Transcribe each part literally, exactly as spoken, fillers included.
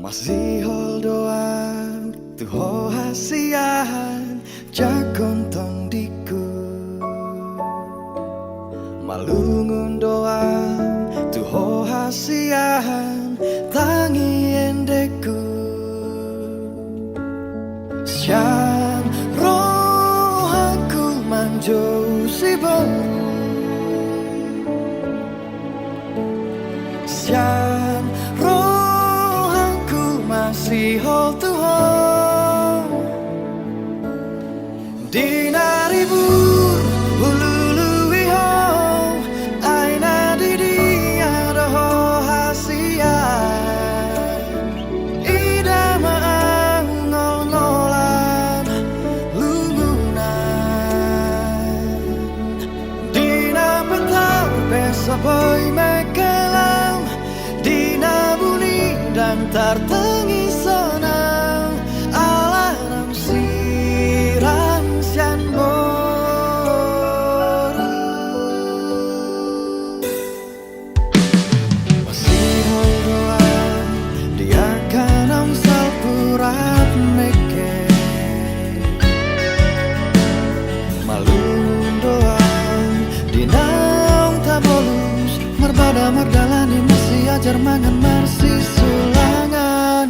Masihol do ahu tu ho hasian, jangkon tondingku. Malungun do ahu tu ho hasian, tangi endengku. Sian rohangku manjou siboru, sian rohangku masihol tu ho. Di na ribur hulului ho, ai na di dia do ho hasian. Ida ma ahu ngolngolan lungunan. Di na petar pe so boi mengkelang, di na buni ndang tartengi sonang, ala naung sirang sian boru. Masihol do ahu di angka naung salpu rap mekeng. Malungun do ahu di naung tabolus, marbada mardalani, marsiajar mangan marsisulangan.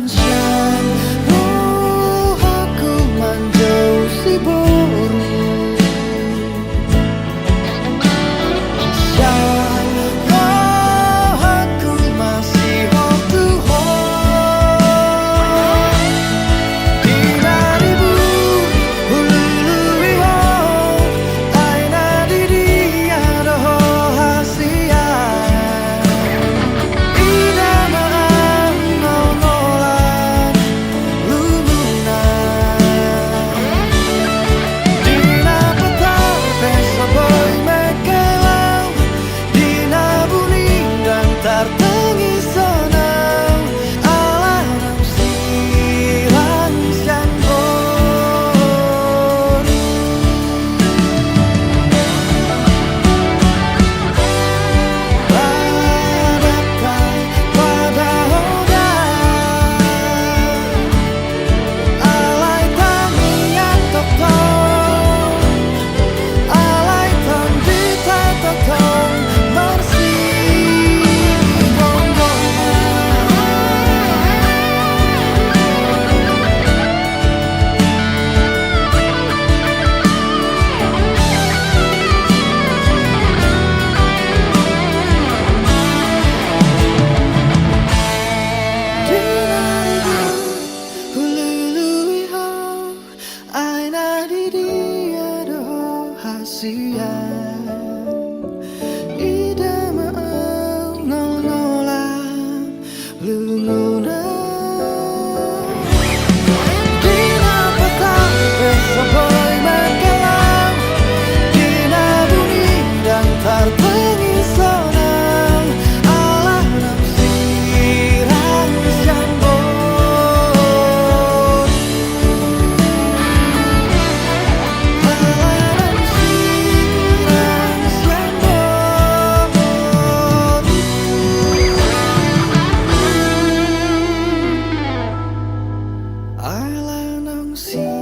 Sian rohangku manjou siboru, sian rohangku masihol tu ho. Di na ribur hulului ho, ai na di dia do ho hasian. Ida ma ahu ngolngolan lungunan. Di na petar pe so boi mengkelang, di na buni ndang tartengi sonang, ala naung sirang sian boru. Pada, pada hoda, alai tangiang tongtong, alai tondinta tongtong marsigomgoman. Di na ribur hulului ho, ai na di dia do ho hasian. Ida ma ahu ngolngolan lungunan. Di na petar pe so boi mengkelang, di na buni ndang tartengi sonang, ala naung sirang sian boru. Ala naung sirang sian boru. Ala naung sirang